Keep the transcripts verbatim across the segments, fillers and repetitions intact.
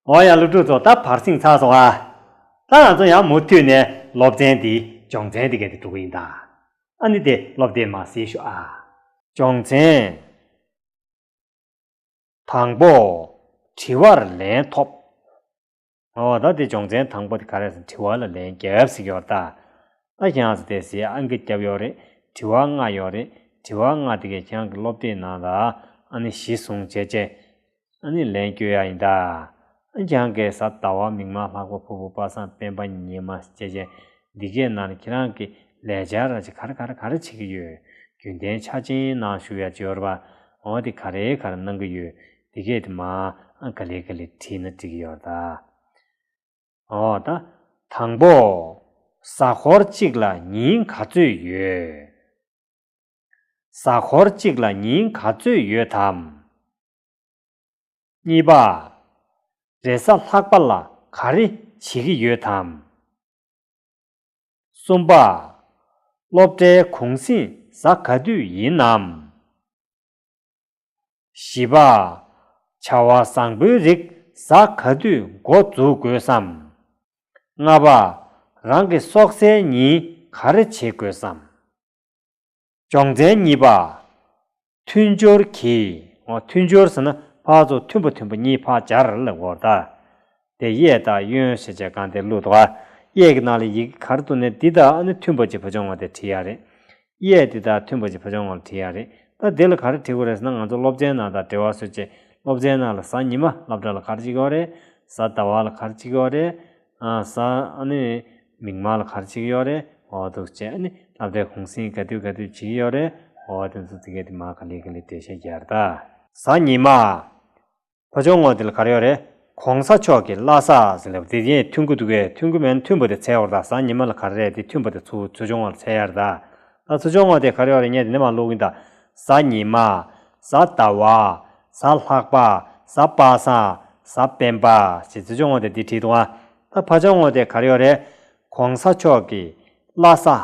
འོ་ཡ། སློབ་ཕྲུག་ཚོ། ད་བར་གསེང་ཚར་སོང་ཨ། ད་ང་ཚོ་ཡང་མུ་མཐུད་ནས་སློབ་ཚན་འདི་སྦྱོང་ཚན་འདི་ག་དེ་འགྲོ་གི་ཡིན་ད། ཨ་ནི་དེ་སློབ་དེབ་མར་གཟིགས་ཤོག་ཨ། སྦྱོང་ཚན་དང་པོ། དྲི་བར་ལན་ཐོབས། འོ་ད་དེ་སྦྱོང་ཚན་དང་པོ་དེ་ག་རེ་ཟེར། དྲི་བ་ལ་ལན་རྒྱབ་ཟེར་གྱི་ཡོད་རེད་ད། ད་ཁྱེད་རང་ཚོ་དེ་ཟེར་ཨང་ཀི་རྒྱབ་ཡོད་རེད། དྲི་བ་ལྔ་ཡོད་རེད། དྲི་བ་ལྔ་དེ་གས་ཁྱེད་རང་གི་སློབ་དེབ་ནང་ལ་ཨ་ནི་གཞི་བཟུང་བྱས་བྱས། ཨ་ནི་ལན་བསྐྱོན་ཡ་ཡིན་ད། ཨ་ཁྱེད་རང་གིས་གཟའ་ཟླ་བ་མིག་དམར་ལྷག་པ་ཕུར་བུ་པ་སངས་སྤེན་པ་ཉི་མ་བྱས་བྱས། འདི་གས་ནང་ལ་ཁྱེད་རང་གི་ལས་བྱ་ར་ཅིག་ག་རེ་ག་རེ་ག་རེ་བྱེད་ཀྱི་ཡོད། རྒྱུན་ལྡན་ཆ་ཅན་ནང་ཞུགས་ཡ་ཅིག་ཡོད་རེད་པ། འོ་དེ་ག་རེ་ག་རེ་གནང་གི་ཡོད། འདི་གས་དེ་མར་ཨ་ག་ལེ་ག་ལེ་བྲིས་ན་འགྲིག་གི་ཡོད་རེད་ད། འོ་ད། དང་པོ། གཟའ་འཁོར་གཅིག་ལ་ཉིན་ག་ཚོད་ཡོད། གཟའ་འཁོར་གཅིག་ལ་ཉིན་ག་ཚོད་ཡོད་དམ། གཉིས་པ། རེས་གཟའ་ལྷག་པ་ལ་ག་རེ་བྱེད་ཀྱི་ཡོད་དམ། གསུམ་པ། སློབ་གྲྭའི་གུང་གསེང་གཟའ་ག་དུས་ཡིན་ནམ། བཞི་པ། བྱ་བ་བཟང་པོའི་རིགས་གཟའ་ག་དུས་འགོ་འཛུགས་དགོས་སམ། ལྔ་པ། རང་གི་སྲོག་རྩའི་ཉིན་ག་རེ་བྱེད་དགོས་སམ། སྦྱོང་ཚན་གཉིས་པ། མཐུན་སྦྱོར་གྱིས། འོ་མཐུན་སྦྱོར་ཟེར་ན་ཕར་ཚུར་མཐུན་པ་མཐུན་པ་གཉིས་ཕར་སྦྱར་ལབ་དགོས་རེད་ད། དེ་གཡས་དང་གཡོན་ཞེས་བྱ་གང་དེ་བླུགས་འདུག་ཨ། གཡས་ཀྱི་ནང་ལ་ཡི་གེ་ག་རེ་འདུག་ནས་འདི་དང་ཨ་ནི་མཐུན་པ་ཅིག་ཕོ་སྦྱོང་བ་དེ་བྲིས་ཡ་རེད། གཡས་འདི་དང་མཐུན་པ་ཅིག་ཕོ་སྦྱོང་བ་ལ་བྲིས་ཡ་རེད། ད་འདི་ལ་ག་རེ་བྲིས་དགོས་རེད་ཟེར་ན། ང་ཚོ་སློབ་ཚན་ནང་དང་འབྲེལ་བ་བཟོས་བྱས། སློབ་ཚན་ནང་ལ་གཟའ་ཉི་མ་སློབ་གྲྭ་ལ་ག་རེ་བྱེད་ཀྱི་ཡོད་རེད། གཟའ་ཟླ་བ་ལ་ག་རེ་བྱེད་ཀྱི་ཡོད་རེད། ཨ་གཟའ་ཨ་ནི་མིག་དམར་ལ་ག་རེ་བྱེད་ཀྱི་ཡོད་རེད། འོ་འདུག་བྱས། ཨ་ནི་སློབ་གྲྭའི་གུང་གསེང་ག་དུས་ག་དུས་བྱེད་ཀྱི་ཡོད་རེད། འོ་དེ་ཚོ་དེ་གས་དེ་མར་ག་ལེ་ག་ལེ་འགྲེལ་བཤད་རྒྱག་རེད་ད། གཟའ་ཉི་མ། ཕོ་སྦྱོང་ངོ་དེ་ལ་ག་རེ་ཡོད་རེད། གོང་ས་མཆོག་གི་བླ་གཟའ་ཟེར་ལབ་དེ་ཡང་མཐུན་གྱི་འདུག་གས། མཐུན་གྱི་མེད་ན་མཐུན་པ་དེ་འཚོལ་བ་རེད་ད། གཟའ་ཉི་མ་ལ་ག་རེ་རེད། དེ་མཐུན་པ་དེ་ཚུར་ཚུར་སྦྱོང་ངོ་ལ་འཚོལ་ཡ་རེད་ད། ད་ཚུར་སྦྱོང་ངོ་དེ་ག་རེ་ཡོད་རེད། ངས་དེ་ནས་མར་ཀློག་གིན་ད། གཟའ་ཉི་མ། གཟའ་ཟླ་བ། གཟའ་ལྷག་པ། གཟའ་པ་སངས། གཟའ་སྤེན་པ་ཞེས་ཚུར་སྦྱོང་ངོ་དེ་འདི་བྲིས་འདུག་ཨ། ད་ཕར་སྦྱོང་ངོ་དེ་ག་རེ་ཡོད་རེད། གོང་ས་མཆོག་གི་བླ་གཟའ།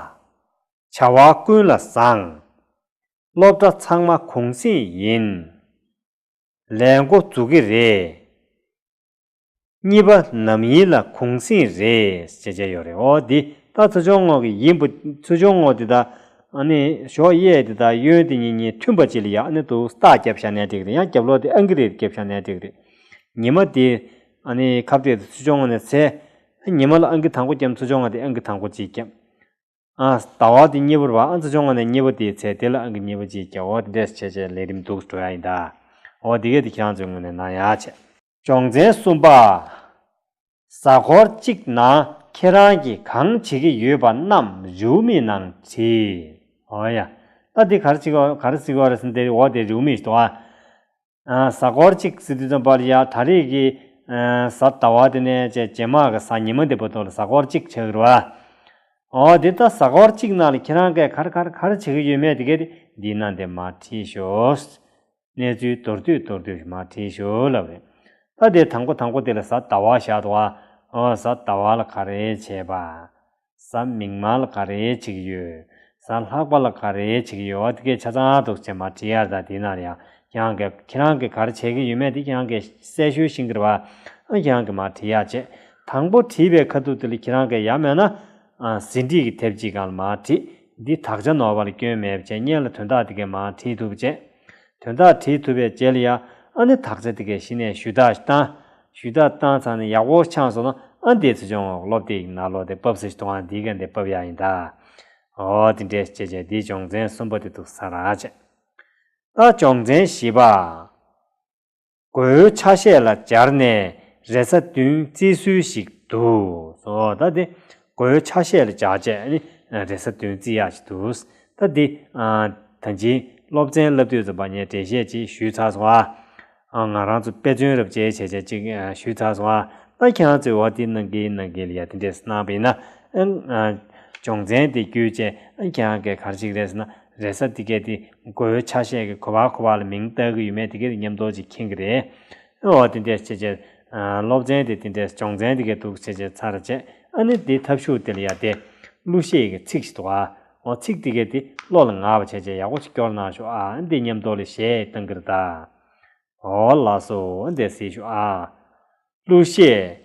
བྱ་བ་ཀུན་ལ་བཟང་། སློབ་གྲྭ་ཚང་མ་གུང་གསེང་ཡིན། ལས་འགོ་འཛུགས་ཀྱི་རེད། གཉིས་པ་ནམ་ཡིན་ལ་གུང་གསེང་རེད་ཅེས་བྱས་ཡོད་རེད། འོ་འདི་ད་ཚུར་སྦྱོང་ངོ་གི་ཡིན་པ། ཚུར་སྦྱོང་ངོ་འདི་དང་ཨ་ནི་གཞོགས་གཡས་འདི་དང་གཡོན་འདི་གཉིས་གཉིས་མཐུན་པ་ཅིག་ལ་ཡ་ཨ་ནི་འདུག་རྟགས་བརྒྱབ་བཞག་ནའི་འགྲིག་རེད། ཡང་རྒྱབ་ལོགས་དེ་ཨང་ཀི་རེ་བརྒྱབ་བཞག་ནའི་འགྲིག་རེད། ཉི་མ་འདི་ཨ་ནི་ཁ་གཏད་དུ་ཚུར་སྦྱོང་ངོ་ནས་འཚོལ། ཉི་མ་ལ་ཨང་ཀི་དང་པོ་བརྒྱབ། ཚུར་སྦྱོང་ངོ་དེ་ཨང་ཀི་དང་པོ་གཅིག་བརྒྱབ། ཨ་ཟླ་བ་དེ་གཉིས་པ་རེད་པ། ཨ་ཚུར་སྦྱོང་ངོ་ནས་གཉིས་པ་དེ་འཚོལ། དེ་ལ་ཨང་ཀི་གཉིས་པ་གཅིག་བརྒྱབ། འོ་དེ་འདྲས་བྱས་བྱས་ལས་རིམ་འདུག་འགྲོ་ཡ་ཡིན་ད། འོ་དེ་གས་དེ་ཁྱེད་རང་ཚོའི་ངོས་ནས་གནང་ཡ་བྱས། སྦྱོང་ཚན་གསུམ་པ། གཟའ་འཁོར་གཅིག་ནང་ཁྱེད་རང་གིས་གང་བྱེད་ཀྱི་ཡོད་པ་རྣམས་རེའུ་མིག་ནང་བྲིས། འོ་ཡ། ད་འདི་ག་རེ་བྱེད་ཀྱི་ཡོད། ག་རེ་བྱེད་ཀྱི་ཡོད་རེད་ཟེར་ན། དེ་འོ་དེ་རེའུ་མིག་ཞིག་འདུག་ཨ། ཨ་གཟའ་འཁོར་གཅིག་ཟེར་དུས་ཙམ་པ་ལ་ཡ་ད་རེས་ཀྱི་ཨ་གཟའ་ཟླ་བ་དེ་ནས་བྱས་རྗེས་མ་གི་གཟའ་ཉི་མ་དེ་བར་དུ་ལ་གཟའ་འཁོར་གཅིག་ཆགས་ཀྱི་རེད་པ། འོ་དེ་ད་གཟའ་འཁོར་གཅིག་ནང་ལ་ཁྱེད་རང་གིས་ག་རེ་ག་རེ་ག་རེ་བྱེད་ཀྱི་ཡོད་མེད་དེ་གས་དེ་འདི་ནང་དེ་མར་བྲིས་ཤོག། གནས་ཚུལ་མདོར་བསྡུས་མདོར་བསྡུས་མར་བྲིས་ཤོག་ལབ་རེད། ད་དེ་དང་པོ་དང་པོ་དེ་ལ་གཟའ་ཟླ་བ་བཞག་འདུག་པ། འོ་གཟའ་ཟླ་བ་ལ་ག་རེ་བྱས་པ། གཟའ་མིག་དམར་ལ་ག་རེ་བྱེད་ཀྱི་ཡོད། གཟའ་ལྷག་པ་ལ་ག་རེ་བྱེད་ཀྱི་ཡོད། འོ་དེ་གས་ཆ་ཚང་འདུག་བྱས་མར་བྲིས་ཡ་རེད་ད། དེ་ནང་ལ་ཡང་ཁྱེད་རང་གིས་ཁྱེད་རང་གིས་ག་རེ་བྱེད་ཀྱི་ཡོད་མེད་དེ་ཁྱེད་རང་གིས་གསལ་ཤོས་ཤེས་ཀྱི་རེད་པ། ཨ་ཁྱེད་རང་གིས་མར་བྲིས་ཡ་བྱས། དང་པོ་བྲིས་པའི་ཁ་ཐུག་དེ་ལ་ཁྱེད་རང་གིས་ཡ་མེད་ན་ཨ་ཟིན་བྲིས་ཀྱི་དེབ་ཅིག་སྒང་ལ་མར་བྲིས། འདི་དག་ཆ་ནོར་བ་ལ་སྐྱོན་མེད་པ་བྱས། སྔོན་ལ་དོན་དག་དེ་གས་མར་བྲིས་ཐུབ་པ་བྱས། དོན་དག་བྲིས་ཐུབ་པའི་རྗེས་ལ་ཡ་ཨ་ནི་དག་ཆ་དེ་གས་གཞི་ནས་ཞུ་དག་བཏང་། ཞུ་དག་བཏང་ཚར་ནས་ཡག་པོ་ཆགས་སོང་ན། ཨ་འདི་ཚུར་སྦྱོང་ངོ་སློབ་དེབ་ནང་ལོགས་དེ་ཕབ་ས་ཞིག་འདུག་པ། འདི་གས་འདི་ཕབ་ཡ་ཡིན་ད། འོ་དེ་འདྲས་བྱས་བྱས་འདི་སྦྱོང་ཚན་གསུམ་པ་དེ་འདུག་ས་ར་བྱས། ད་སྦྱོང་ཚན་བཞི་པ། མགོའི་ཆ་ཤས་ལ་སྦྱར་ནས་རེས་གཟའ་བདུན་བརྩི་སྲོལ་ཞིག་འདུག། འོ་ད་དེ་མགོའི་ཆ་ཤས་ལ་སྦྱར་བྱས་ནི་རེས་གཟའ་བདུན་བརྩི་ཡག་ཞིག་འདུག། ད་འདི་ཨ་ད་ཅི་སློབ་ཚན་བསླབ་དུས་ཙམ་པ་ངས་འགྲེལ་བཤད་ཅིག་ཞུས་ཚར་སོང་ཨ། ཨ་ང་རང་ཚོ་དཔེ་མཚོན་རབ་བྱས་བྱས་བྱས་ཅིག་ཨ་ཞུས་ཚར་སོང་ཨ། ད་ཁྱེད་རང་ཚོས་འོ་དེ་གནང་གི་གནང་གི་ལ་ཡ་དེ་འདྲས་གནང་བ་ཡིན་ན། ཨ་སྦྱོང་ཚན་དེ་བརྒྱུད་བྱས་ཨ་ཁྱེད་རང་གིས་ག་རེ་བྱེད་ཀྱི་རེད་ཟེར་ན། རེས་གཟའ་འདི་གས་དེ་མགོའི་ཆ་ཤས་ཀྱི་ག་པར་ག་པར་ལ་མིང་བཏགས་ཀྱི་ཡོད་མེད་དེ་གས་དེ་མཉམ་དུ་ཅིག་མཁྱེན་གྱི་རེད། འོ་དེ་འདྲས་བྱས་བྱས་ཨ་སློབ་ཚན་དེ་དེ་འདྲས་སྦྱོང་ཚན་དེ་གས་འདུག་བྱས་བྱས་ཚར་བྱས། ཨ་ནི་དེ་ཐབས་ཤུགས་དེ་ལ་ཡ་དེ་གླུ་གཞས་ཀྱི་ཚིག་ཞིག་འདུག་ཨ། འོ་ཚིག་དེ་གས་དེ་བློ་ལ་ངེས་པ་བྱས་བྱས་ཡག་པོ་ཞིག་སྐྱོར་གནང་ཤོག་ཨ། ཨ་ནི་དེ་མཉམ་དུ་ལ་གཞས་བཏང་གི་རེད་ད། འོ་ལགས་སོ། ཨ་ནི་དེ་གཟིགས་ཤོག་ཨ། གླུ་གཞས།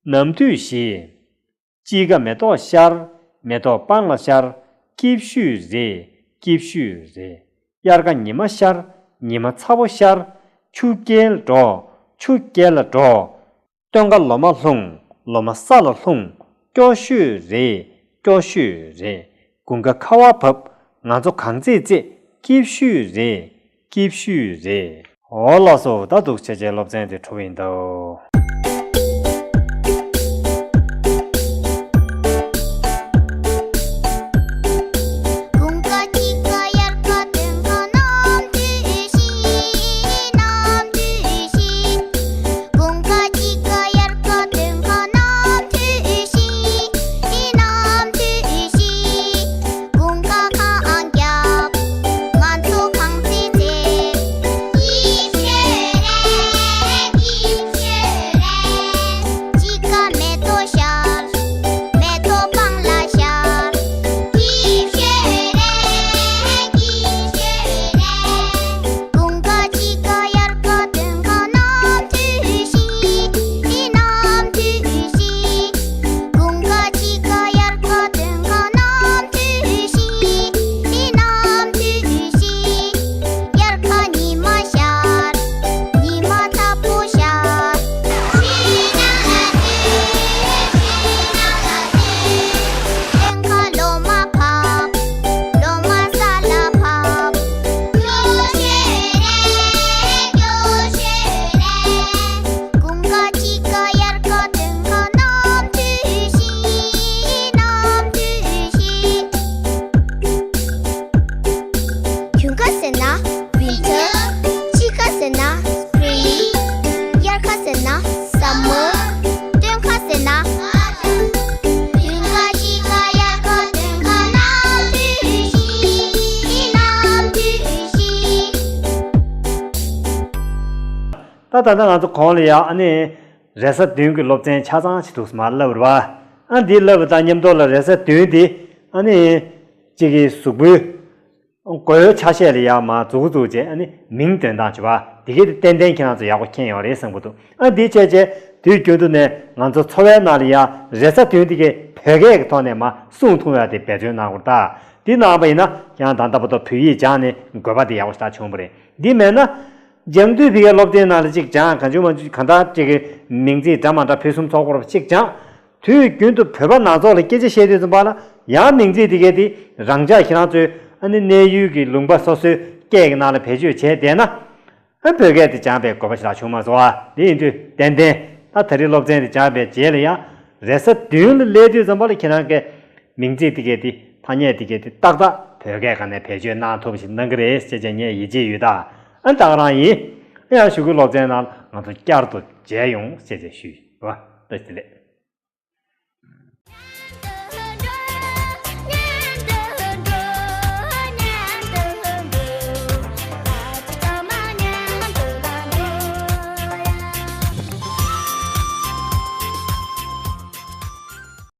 ནམ་དུས་བཞི། དཔྱིད་ཀ་མེ་ཏོག་ཤར། མེ་ཏོག་སྤང་ལ་ཤར། སྐྱིད་ཤོས་རེད། སྐྱིད་ཤོས་རེད། དབྱར་ཁ་ཉི་མ་ཤར། ཉི་མ་ཚ་པོ་ཤར། ཆུ་རྐྱལ་འགྲོ། ཆུ་རྐྱལ་ལ་འགྲོ། སྟོན་ཁ་ལོ་མ་ལྷུང་། ལོ་མ་ས་ལ་ལྷུང་། སྐྱོ་ཤོས་རེད། སྐྱོ་ཤོས་རེད། དགུན་ཁ་ཁ་བ་བབས། ང་ཚོ་གངས་རྩེད་རྩེད། སྐྱིད་ཤོས་རེད། སྐྱིད་ཤོས་རེད། འོ་ལགས་སོ། ད་འདུག་བྱས་བྱས་སློབ་ཚན་དེ་གྲུབ་ཡིན་ད། དགུན་ཁ་གངས་རྒྱབ། ང་ཚོ་གངས་རྩེད་རྩེད། སྐྱིད་ཤོས་རེད། སྐྱིད་ཤོས་རེད། དཔྱིད་ཀ་མེ་ཏོག་ཤར། མེ་ཏོག་སྤང་ལ་ཤར། སྐྱིད་ཤོས་རེད། སྐྱིད་ཤོས་རེད། དགུན་ཁ་དཔྱིད་ཀ་དབྱར་ཁ་སྟོན་ཁ་ནམ་དུས་བཞི། ནམ་དུས་བཞི། དགུན་ཁ་དཔྱིད་ཀ་དབྱར་ཁ་སྟོན་ཁ་ནམ་དུས་བཞི། ནམ་དུས་བཞི། དབྱར་ཁ་ཉི་མ་ཤར། ཉི་མ་ཚ་པོ་ཤར། སྟོན་ཁ་ལོ་མ་བབས། ལོ་མ་ས་ལ་བབས། སྐྱོ་ཤོས་རེད། སྐྱོ་ཤོས་རེད། དགུན་ཁ་དཔྱིད་ཀ་དབྱར་ཁ་སྟོན་ཁ་ནམ་དུས་བཞི། ནམ་དུས་བཞི། དགུན་ཁ་ཟེར་ན་winter། དཔྱིད་ཁ་ཟེར་ན་spring། དབྱར་ཁ་ཟེར་ན་summer། སྟོན་ཁ་ཟེར་ན། དགུན་ཁ་དཔྱིད་ཀ་དབྱར་ཁ་སྟོན་ཁ་ནམ་དུས་བཞི། ནམ་དུས་བཞི། ད་ད་ལྟ་ང་ཚོ་གོང་ལ་ཡ་ཨ་ནི་རེས་གཟའ་བདུན་གྱི་སློབ་ཚན་ཆ་ཚང་ཞིག་འདུག་སེ་མར་བསླབས་པ་རེད་བ། ཨ་འདི་བསླབས་པ་དང་མཉམ་དུ་ལ་རེས་གཟའ་བདུན་འདི་ཨ་ནི་གཅིག་གི་གཟུགས་པོའི་མགོའི་ཆ་ཤས་ལ་ཡ་མར་མཛུབ་གུ་བཙུགས་བྱས་ཨ་ནི་མིང་འདོན་སྟངས་བྱེད་པ་འདི་གའི་དེ་ཏན་ཏན་ཁྱེད་རང་ཚོ་ཡག་པོ་མཁྱེན་ཡོད་རེད་བསམ་གྱི་འདུག་ཨ་འདི་བྱས་བྱས་དུས་རྒྱུན་དུ་ནས་ང་ཚོ་འཚོ་བའི་ནང་ལ་ཡ་རེས་གཟའ་བདུན་འདི་གའི་བོད་སྐད་ཀྱི་ཐོག་ནས་མར་གསུང་ཐུབ་ཡ་དེ་འབད་བརྩོན་གནང་དགོས་རེད་ད། འདི་གནང་བ་ཡིན་ན་ཁྱེད་རང་ད་ལྟ་བར་དུ་བོད་ཡིག་སྦྱངས་ནས་དགོས་པ་དེ་ཡག་པོ་ཞེ་དྲག་བྱུང་བ་རེད། འདི་མེད་ན། སྦྱང་དུས་ཕ་གིའི་སློབ་དེབ་ནང་ལ་གཅིག་སྦྱངས། གང་བྱུང་མང་བྱུང་གང་ལྟར་གཅིག་གི་མིང་ཚིག་འདྲ་མ་འདྲ་ཕུན་སུམ་ཚོགས་པོ་གཅིག་སྦྱངས། དུས་རྒྱུན་དུ་བོད་པ་ནང་ཚོགས་ལ་སྐད་ཆ་བཤད་དུས་ཙམ་པ་ལ་ཡང་མིང་ཚིག་དེ་གའི་དེ་རང་ཅག་ཁྱེད་རང་ཚོའི་ཨ་ནི་གནས་ཡུལ་གྱི་ལུང་པ་སོ་སོའི་སྐད་ཀྱི་ནང་ལ་བེད་སྤྱོད་བྱས་བསྡད་ན། ཨ་བོད་སྐད་དེ་སྦྱངས་པའི་དགོས་པ་ཞེ་དྲག་བྱུང་མ་སོང་ཨ། དེ་ཡིན་དུས་ཏན་ཏན་ད་ད་རེས་སློབ་ཚན་དེ་སྦྱངས་པའི་རྗེས་ལ་ཡང་རེས་གཟའ་བདུན་ལ་སླེབས་དུས་ཙམ་པ་ལ་ཁྱེད་རང་གི་མིང་ཚིག་དེ་གའི་དེ་ཐ་སྙད་དེ་གའི་དེ་ཏག་ཏག་བོད་སྐད་སྒང་ནས་བེད་སྤྱོད་གནང་ཐུབ་པ་ཞིག་གནང་གི་རེད་ཅེས་བྱས་ངས་ཡིད་ཆེས་ཡོད་ད། ཨ་ད་ག་རང་ཡིན། ཨ་ཡང་གཞུག་གི་སློབ་ཚན་ནང་ང་ཚོ་བསྐྱར་དུ་མཇལ་ཡོང་ཅེས་བྱས་ཞུས་ཡོད་པ། བཀྲ་ཤིས་བདེ་ལེགས།